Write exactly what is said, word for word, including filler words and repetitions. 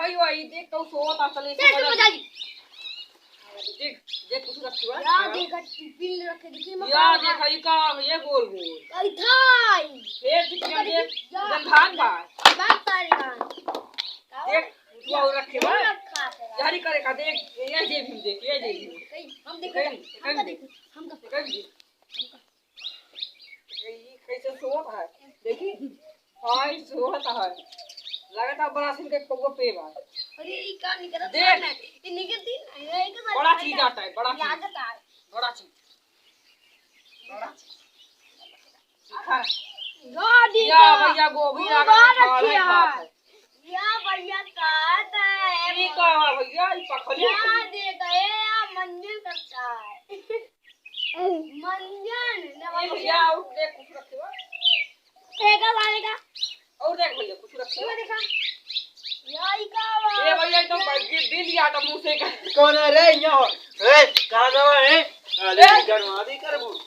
आई, आई, देख तो सोवत आ, चले, देख, सोवत आ। मजा आई। देख, देख, कुछ रखी हुआ। या देखा, टिफिन रखे, देखी, या मकान देखा, है। ये का, ये गोल गोल। कई थाई। ये देख, ये देख, या। गंधान बा। बात सारी गान। देख, वो रखे बा। रखा है। यारी करे का, देख, ये जेब में देख, ये जेब में। कई, हम देखे, कई, हम का कई, देखे, हम का कई। ये कैसे सोवत है? देखी, हाँ, ये सोवत है। लगत है बड़ा सिंह के पौवा पे बा। अरे, ये का निकलत देख। है? ये निकलती नहीं है, ये तो बड़ा चीज आता है, बड़ा चीज। लागत है। बड़ा चीज। बड़ा चीज। शिखर। गाड़ी या का भैया, गोभी गोबर लागत है, खा रखे रहे हैं। खात है। या भैया, का है? ये का है भैया? ये पखली? या देखा, ये या मंजन करता है। मंजन, ना ए भैया, और देख, कुछ रखे बा। फेंका साले का। और देख भैया, कुछ रखे बा। देखा। याई का बा? ए भैया, एकदम भाई, ये बिल या तो मुंह से का। कौन है रे, यहाँ? ए, कहाँ जावा है? अरे, ए! करवा दी, करबू।